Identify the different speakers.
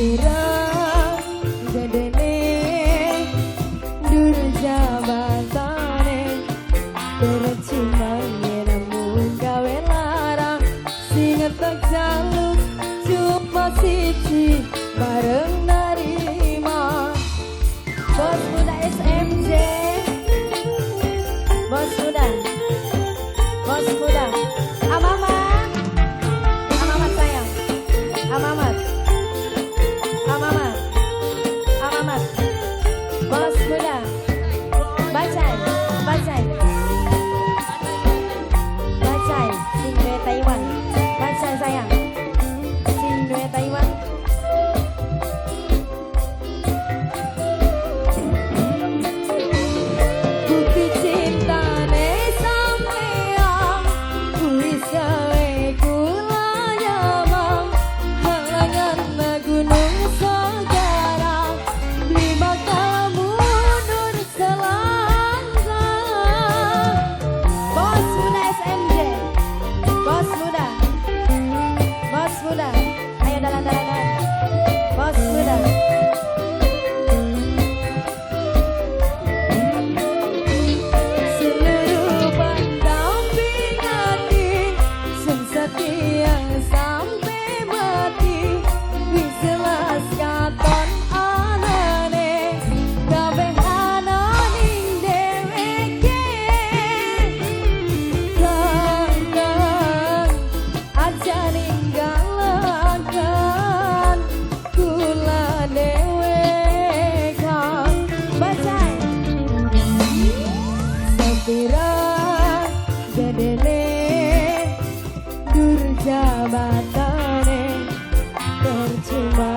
Speaker 1: Sepira gedene dur jabatane, percuma yen namung gawe larang, sing tak jaluk cuma siji bareng narima. Bos muda SMJ, bos muda, bos muda, Amamat, Amamat sayang, Amamat, Amamat, Amamat, bos muda, bacai, bacai, bacai, Sinwe Taiwan, bacai sayang, Sinwe Taiwan. Bukti cintane sampeyan kuwi sae kula nyamang, halangan gunung segara beli bakal mundur selangkah. Bos muda SMJ, bos muda, bos muda, ayo dalan dalan dalan, bos muda. Seluruh pendamping hati, sing setia sampai mati, wis jelas katon anane, kabeh ana ning dheweke. Kang aja ninggalaken kula dhewe kang bacai. Sepira gedene dur jabatane, percuma